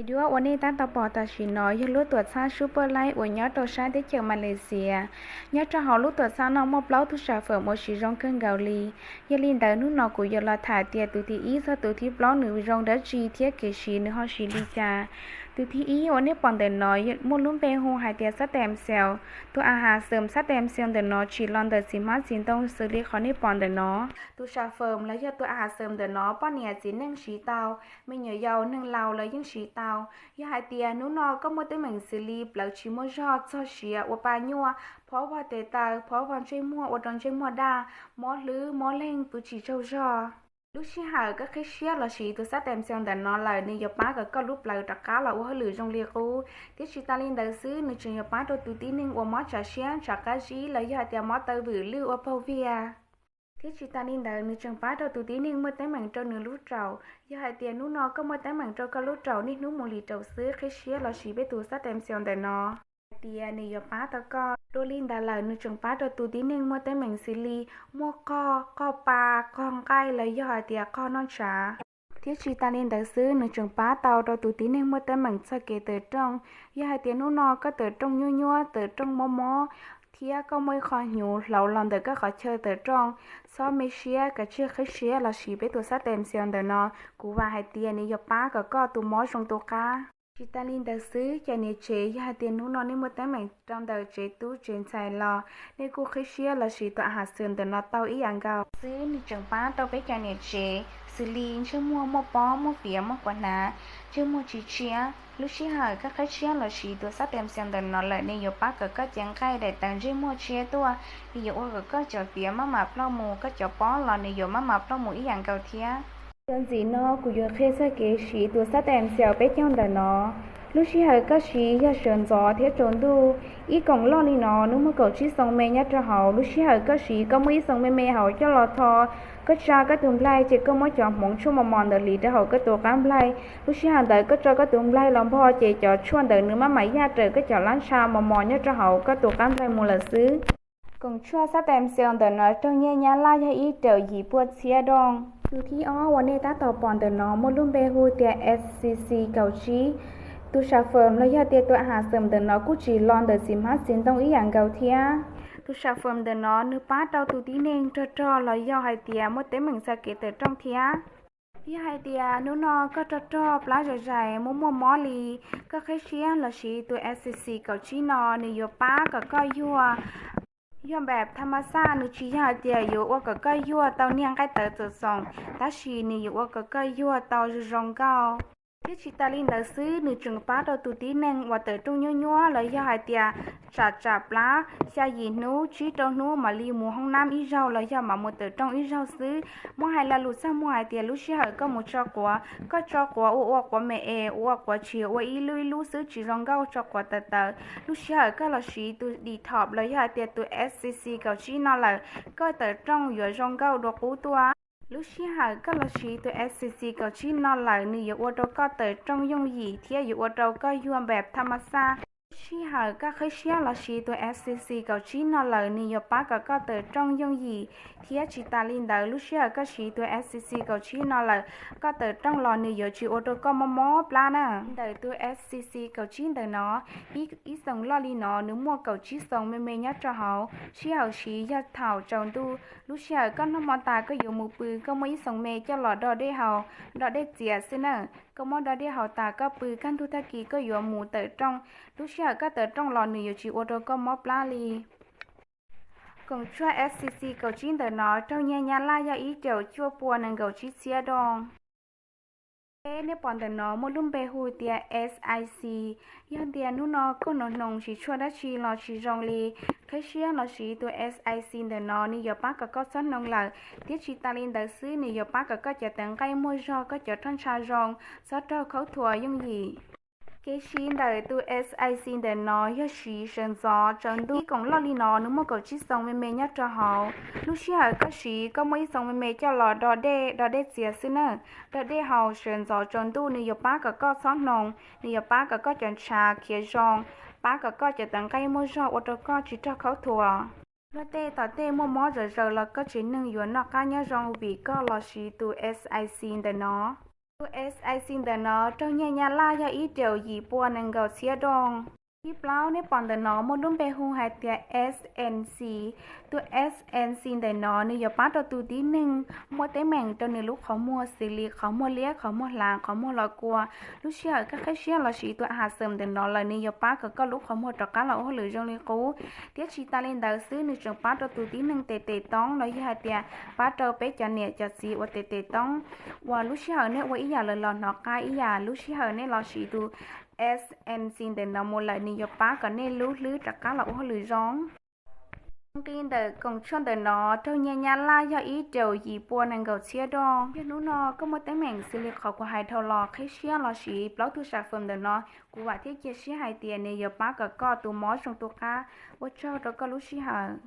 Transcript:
Daim duab uas nej tab tom pom tam sim no yog lub tuam txhab Super Light uas nyob rau sab teb chaws Malaysia. Nyob rau hauv lub tuam txhab no muaj plaub tug xas fawm uas siv zoo kawg nkaus li. Yog li ntawd hnub no kuv yuav los tham tias tus thib ib txog tus thib plaub nws zoo dab tsi thiab kev siv nws ho siv li cas. Tus thib ib uas nej pom ntawm no muaj lub npe hu hais tias xab tem xel. Tus a has xeem xab tem xel ntawm no tsim los ntawm txiv hmab txiv ntoo xws li qhov nej pom ntawm no. Tus xas fawm los yog tus a has xeem ntawm no poj niam txiv neej siv tau, me nyuam yaus neeg laus los yeej siv tau. Yog hais tias hnub no koj muaj teeb meem xws li plawv tsis muaj zog, txog siav, ua pa nyuaj, phob vog tes taw, phob vog ntsej muag ua rau ntsej muag daj, mob hlwb mob leeg, pw tsis tsaug zog, lub sij hawm koj qhib siab los siv tus xab tem xel ntawm no lawm nws yuav pab kom koj lub plawv rov qab los ua hauj lwm zoo li qub. Thiab tsis tas li ntawd xwb nws tseem yuav pab rau tus tib neeg uas mob tsav siab tsav qab zib los yog hais tias mob taw vwm lwj ua paug viag. Thiab tsis tas li ntawd nws tseem pab rau tus tib neeg muaj teeb meem rau nws lub raum. Yog hais tias hnub no koj muaj teeb meem rau koj lub raum niaj hnub mus li raum xwb, qhib siab los siv peb tus xab tem xel ntawm no hais tias nws yuav pab tau koj. Dua li ntawd lawm nws tseem pab rau tus tib neeg muaj teeb meem xws li muaj qog, qog pa, qog nqaij los yog hais tias qog noj tshav. Thiab tsis tas li ntawd xwb nws tseem pab tau rau tus tib neeg muaj teeb meem txog kev tawm rooj. Yog hais tias hnub no koj tawm rooj nyuaj nyuaj, tawm rooj mob mob, thiab koj muaj ib qho hnyuv hloov los ntawm koj qhov chaw tawm rooj, txhob me siab, kav tsij qhib siab los siv peb tus xab tem xel ntawm no. Kuv vam hais tias nws yuav pab kom koj tus mob zoo tu qab. Tsis tas li ntawd xwb cov niam tsev, yog hais tias hnub no nej muaj teeb meem rau ntawm tsev tub tsev ntxhais los nej kuj qhib siab los siv tus a has xeem ntawm no tau ib yam nkaus xwb, nws tseem pab tau peb cov niam tsev xws li ntsej muag muaj pob, muaj fiav, muaj quav hnav, ntsej muag tsis tshiab. Lub sij hawm koj qhib siab los siv tus xab tem xel ntawm no lawm nws yuav pab kom koj cev nqaij daim tawv ntsej muag tshiab tuaj, nws yuav ua kom koj cov fiav maj mam ploj mus, koj cov pob los nws yuav maj mam ploj mus ib yam nkaus thiab. Txuas ntxiv no kuv yuav qhia txog kev siv tus xab tem xel peb caug ntawm no. Lub sij hawm koj siv yog sawv ntxov thiab tsaus ntuj. Ib koom loj li no nws muaj kaum tsib xoo me nyob rau hauv. Lub sij hawm koj siv koj muaj ib xoo me me hauv coj los tho, koj tsa koj tus nplaig ces koj muab cov hmoov tshuaj mos mos ntawd hliv rau hauv koj tus qab nplaig. Lub sij hawm ntawd koj tso koj tus nplaig los npog ces cov tshuaj ntawd nws maj mam yaj raws koj cov lab ntsha mos mos nyob rau hauv koj tus qab nplaig mus lawm xwb. Koom tshuaj xab tem xel ntawm no raug nyiaj Nyab Laj yog ib raum yim puas txhiab doo. Tus thib ob uas nej tab tom pom ntawm no muaj lub npe hu tias S C C kaum tsib. Tus xas fawm los yog tias tus a has xeem ntawm no kuj tsim los ntawm txiv hmab txiv ntoo ib yam nkaus thiab. Tus xas fawm ntawm no nws pab rau tus tib neeg rog rog los yog hais tias muaj teeb meem txog kev tawm rooj thiab. Yog hais tias hnub no koj rog rog plab zais zais muaj muaj mob li, koj qhib siab los siv tus S C C kaum tsib no nws yuav pab kom koj yuag. Yuag npam thaj ma xaj nws tsis yog hais tias yuav ua kom koj yuag tau niag nqaij tawv txoom txoom, tab sis nws yuav ua kom koj yuag tau zoo zoo nkauj. Thiab tsis tas li ntawd xwb nws tseem pab rau tus tib neeg uas tawm rooj nyuaj nyuaj los yog hais tias tsam tsam plab xya yim hnub tsib rau hnub mam li mus hoob nab ib zaug los yog mam mus tawm rooj ib zaug xwb. Muab hais lo lus txaj muag hais tias lub sij hawm koj mus tso quav, koj tso quav ua ua quav me es, ua ua quav tshis ua ib lub ib lub xwb tsis zoo nkauj, tso quav tawv tawv. Lub sij hawm koj los siv tus detox los yog hais tias tus S C C kaum tsib no lawm, koj tawm rooj yuav zoo nkauj dua qub tuaj. Lub sij hawm koj los siv tus S C C kaum tsib no lawm nws yuav ua rau koj tawm rooj yooj yim thiab yuav ua rau koj yuag npam thaj ma xaj. Lub sij hawm koj qhib siab los siv tus S C C kaum tsib no lawm nws yuav pab kom koj tawm rooj yooj yim, thiab tsis tas li ntawd lub sij hawm koj siv tus S C C kaum tsib no lawm, koj tawm rooj los nws yuav tsis ua rau koj mob mob plab na. Ntawm tus S C C kaum tsib ntawm no, ib, ib xoos loj li no nws muaj kaum tsib xoos me me nyob rau hauv. Sij hawm siv yog thaum tsaus ntuj, lub sij hawm koj noj hmo tas koj yuav mus pw, koj muab ib xoos me coj los do dej haus, do dej txias xwb na. Koj muab do dej haus tas koj pw, kaj ntug tag kis koj yuav mus tawm rooj. Lub sij hawm koj tawm rooj los nws yuav tsis ua rau koj mob plab li. Koom tshuaj S C C kaum tsib ntawm no raug nyiaj Nyab Laj yog ib caum cuaj pua nees nkaum tsib txhiab doo. Peb nej pom ntawm no muaj lub npe hu tias S I C. Yog tias hnub no koj noo hnoos siv tshuaj dab tsi los tsis zoo li, qhib siab los siv tus S I C ntawm no nws yuav pab kom koj txhob hnoos lawm, thiab tsis tas li ntawd xwb nws yuav pab kom koj cov tawv nqaij muaj zog, koj cov roj ntsha zoo, txhob raug khaub thuas yooj yim. Kev siv ntawm tus S I C ntawm no yog siv sawv ntxov tsaus ntuj. Ib koom loj li no nws muaj kaum tsib xoos me me nyob rau hauv. Lub sij hawm koj siv koj muab ib xoos me me coj los do dej, do dej txias xwb na. Do dej haus sawv ntxov tsaus ntuj nws yuav pab kom koj txhob hnoos, nws yuav pab kom koj cov ntshav khiav zoo, pab kom koj cov tawv nqaij muaj zog ua rau koj tsis raug khaub thuas. Luag tej tom tej muaj mob zom zaws los koj tsev neeg yuav noj qab nyob zoo vim koj los siv tus S I C ntawm no. Tus SNC ntawm no raug nyiaj Nyab Laj yog ib raum yim pua nees nkaum txhiab doo. Thib plaub nej pom ntawm no muaj lub npe hu hais tias SNC. Tus SNC ntawm no nws yuav pab rau tus tib neeg muaj teeb meem rau nws lub qhov muag xws li qhov muag liab, qhov muag hlav, qhov muag los kua. Lub sij hawm koj qhib siab los siv tus a ha xeem ntawm no lawm nws yuav pab kom koj lub qhov muag rov qab los ua hauj lwm zoo li qub. Thiab tsis tas li ntawd xwb nws tseem pab rau tus tib neeg tes tes toob los yog hais tias pab rau peb cov niam cov txiv uas tes tes toob uas lub sij hawm nej ua ib yam lawm los hnov qab ib yam. Lub sij hawm nej los siv tus SNC ntawm no mus lawm nws yuav pab kom nej lub hlwb rov qab los ua hauj lwm zoo. Nqi ntawm koom tshuaj ntawm no raug nyiaj Nyab Laj yog ib raum yim pua nees nkaum txhiab doo. Yog hnub no koj muaj teeb meem xws li qhov kuv hais dhau los qhib siab los siv plaub tug sam fawm ntawm no, kuv vam thiab cia siab hais tias nws yuav pab kom koj tus mob zoo tu qab. Ua tsaug rau koj lub sij hawm.